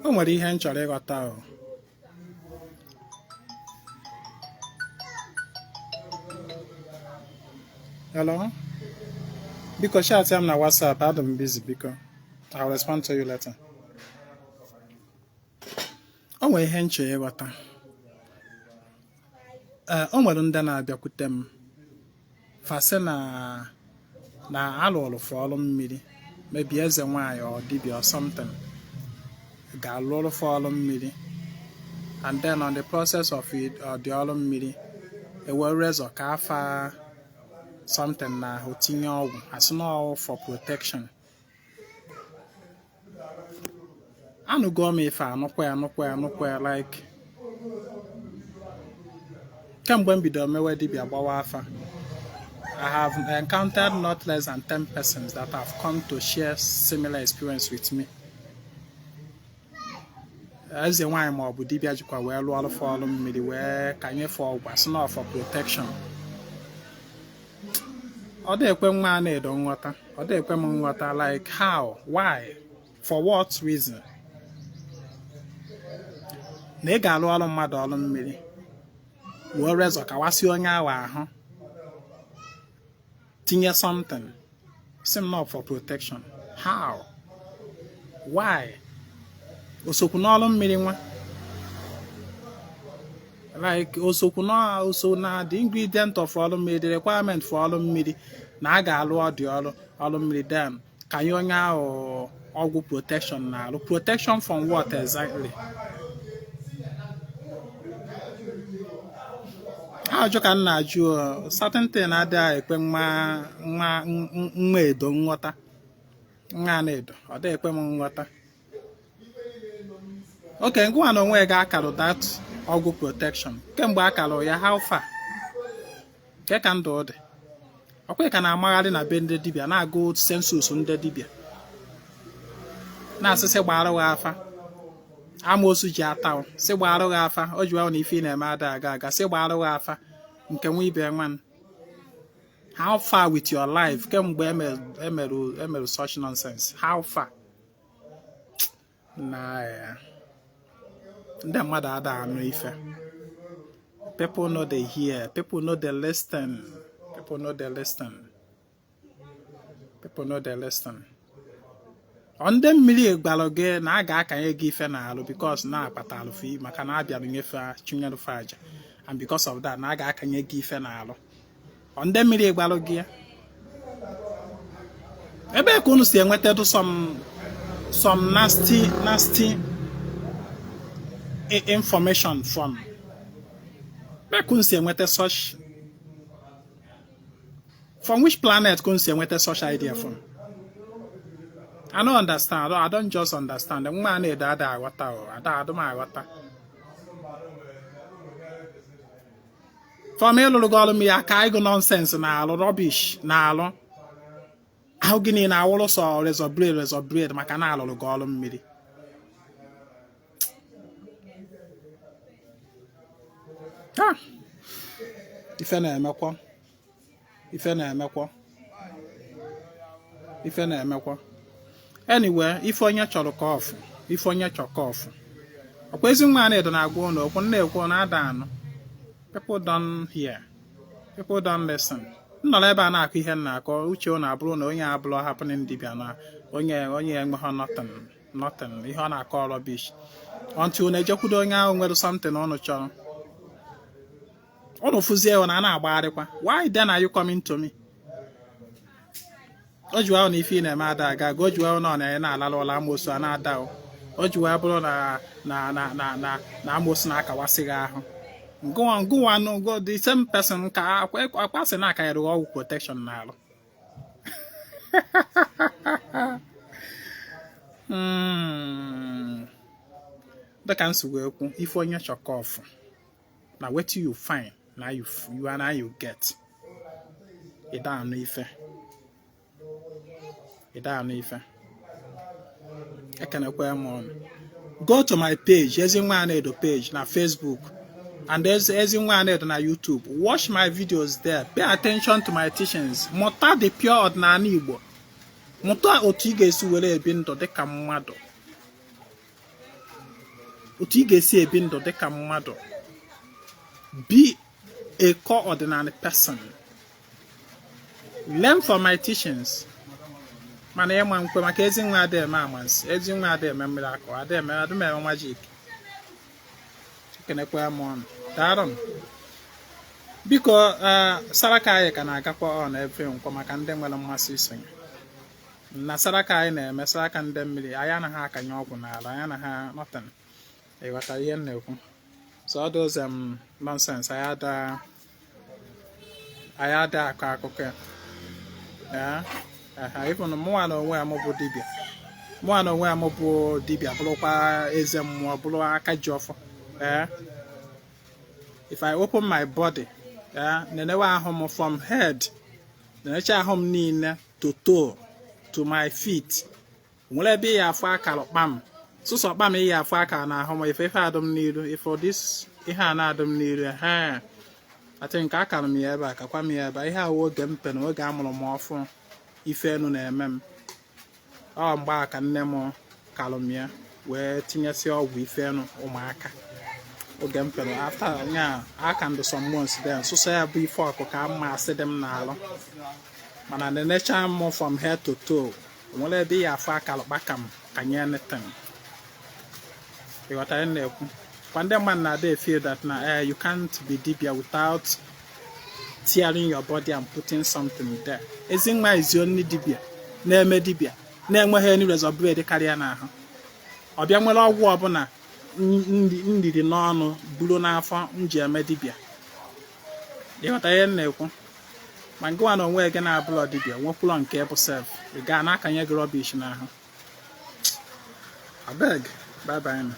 O nwere ihe m chọrọ ịghọta o. Hello? Biko chat m na WhatsApp, adị m busy biko. I'll respond to you later. O nwere ihe m chọrọ ịghọta. Ee, o nwere ndị na-abịakwute m fa sị na na alụrụ fa ọrụ mmiri, maybe eze nwaanyị or dibia or something ga-alụrụ fa ọrụ mmiri, and then on the process of it, the ọrụ mmiri, ewere razor kaa fa something na ahụ, tinye ọgwụ, asị na ọ for protection. Anụgo m ife, anụkwa ya, anụkwa ya, anụkwa ya. Like kemgbe m bidoro mewe dibia, gbawa afa, I have encountered not less than 10 persons that have come to share similar experience with me. Eze nwaanyị ma ọ bụ dibia jikwa wee lụọ ọrụ fa ọrụ mmiri, wee kanye fa ọgwụ, asị na for protection. Ọ dị ekwe nwa a na-edo nghọta, ọ dị ekwe m nghọta. Like how, why, for what reason na ị ga-alụ ọrụ mmadụ ọrụ mmiri, wee razor kawasị onye ahụ ahụ, tinye something, sị m na for protection? How, why? O sokwu n'ọrụ mmiri nwa? Like o sokwu na o so na the ingredient of ọrụ mmiri, the requirement for ọrụ mmiri, na a ga-alụ ọdị ọrụ ọrụ mmiri, then kanye onye ahụ ọgwụ protection na-alụ? Protection from what exactly? Ajụ ka m na-ajụ. Certain thing adịghị ekwe nwa nwa nwa edo nghọta, nwa na-edo, ọ dịghị ekwe m nghọta. Okay, ngwa, na onwe gị akarụ that ọgwụ protection, kemgbe akalụ ya, how far? Ke ka ndụ dị? Ọkwa ka na-amagharị na be ndị dibịa, na-agụ census ndị dibịa, na-asị sị gbara gị afa, amoosu ji ata, sị gbara gị afa, o ji na ife ị na-eme ada aga aga, sị gbara gị afa nke nwa ibe nwan. How far with your life kemgbe emerụ such nonsense? How far? Na ndị mmadụ ada anụ ife. People no dey hear, people no dey listen, people no dey listen, people no dey listen. Ọ ndị mmiri gwara gị na a ga-akanye gị ife n'alụ because na akpatalụ fi maka na abịara nyefe chụnyere fe aja, and because of that na a ga-akanye gị ife n'alụ? Ọ ndị mmiri gwara gị ya? Ebe ka unu si enwetadụ some nasty nasty information from? Ebe ka unu si enweta such? From which planet ka unu si enweta such idea from? I don't understand. I don't just understand. Nwa a na-edo ada aghọta o, ada adụm aghọta. From ịlụrụ gị ọrụ mmiri, aka ịgụ nonsense na-alụ, rubbish na-alụ ahụ gị niile awụrụ sọ razor blade, razor blade, maka na alụrụ gị ọrụ mmiri. Ah! Ife na-emekwa, ife na-emekwa, ife na-emekwa. Anyway, ife onye chọrọ ka ọfụ, ife onye chọrọ ka ọfụ. Ọkwa ezi nwa na-edo na-agwa ụlọ okwu na-ekwu na-ada anụ. People don't hear, people don't listen. M nọrọ ebe a na-akụ ihe m na-akọ, uche ọ na-abụrụ na onye abụrụ happening dibịa, na onye onye enweghị nothing, nothing, ihe ọ na-akọ rubbish, until na-ejekwudo onye ahụ nwere something ọnụ chọrọ ụnụ fụzie na a na-agbagharịkwa. Why then are you coming to me? O ji na ife ị na-eme ada aga aga, o ji na ọ na na-alala ụla, amoosu a na-ada, o ji wee bụrụ na na na na na na amoosu na-akawasị gị ahụ. Ngụwa ngụwa ngo the same person ka akwa sị na akanyere ọgwụ protection n'alụ. Dịka nsogbu ekwu, ife onye chọkọ ọfụ na wetin you find na you you na you get. Ịda anụ ife, ịda anụ ife. Ekenekwa m ọnụ. Go to my page, Ezinwa Anaedo page na Facebook and Ezinwa Anaedo na YouTube. Watch my videos there. Pay attention to my teachings. Mụta the pure ọdịnala Igbo, mụta otu ị ga-esi were ebi ndụ dịka mmadụ. Otu ị ga-esi ebi ndụ dịka mmadụ. Be a core ordinary person. Learn from my teachings. Mana ịma nkwe maka Ezinwa adị eme amansi, Ezinwa adị eme mmiri akụ, adị eme adị eme magic. Ekenekwa m ọnụ. Daalụ. Biko, saraka anyị ka na-agakwa on every Nkwọ maka ndị nwere mmasị isonye. Na saraka anyị na-eme, saraka ndị mmiri, anyị anaghị akanye ọgwụ n'ala, anyị anaghị nothing. Ịghọta ihe m na-ekwu? So all those nonsense, anyị ada akọ akụkọ ya. Yeah. Even mụnwa na onwe ya m bụ dibịa, mụnwa na onwe ya m bụ dibịa, bụrụkwa eze mmụọ, bụrụ aka ji ọfọ. Ee, if I open my body, yeah, nenewe ahụ m from head, nenecha ahụ m niile to toe, to my feet, nwere ebe ị ya afụ akara kpam, sụsọ kpam ị ya afụ akara n'ahụ m. Ife adụ m n'iru, ife this ihe a na-adụ m n'iru, he I think akara m ya ebe a, kakwa m ya ebe a. Ihe awụ oge m pe na oge a mụrụ m ọfụ, ife enu na-eme m. Ọ mgbe a ka nne m kalụ m ya wee tinyesị ọgwụ ife enu ụmụaka oge m pere. After nya aka ndụ some months, then sụsọ ya bụ ife ọkụ ka mma asị dị m n'alụ. Mana nenecha m from head to toe, nwere ebe ya afụ akara kpakam kanye anything. Ịghọtara m na-ekwu kwa? Ndị mmadụ na-ada feel that na you can't be dibia without tearing your body and putting something there. Ezinwa is only dibia na-eme dibia na-enweghị any razor blade karịa n'ahụ. Ọ bịa nwere ọgwụ ọbụla nriri n'ọnụ buru n'afọ m ji eme dibia. Ịghọta ihe m na-ekwu? Ma ngịwa na onwe gị na-abụlọ dibia nwekwụlọ nke bụ sef, ị gaa na-akanye gị rubbish n'ahụ. Abeg, bye bye now.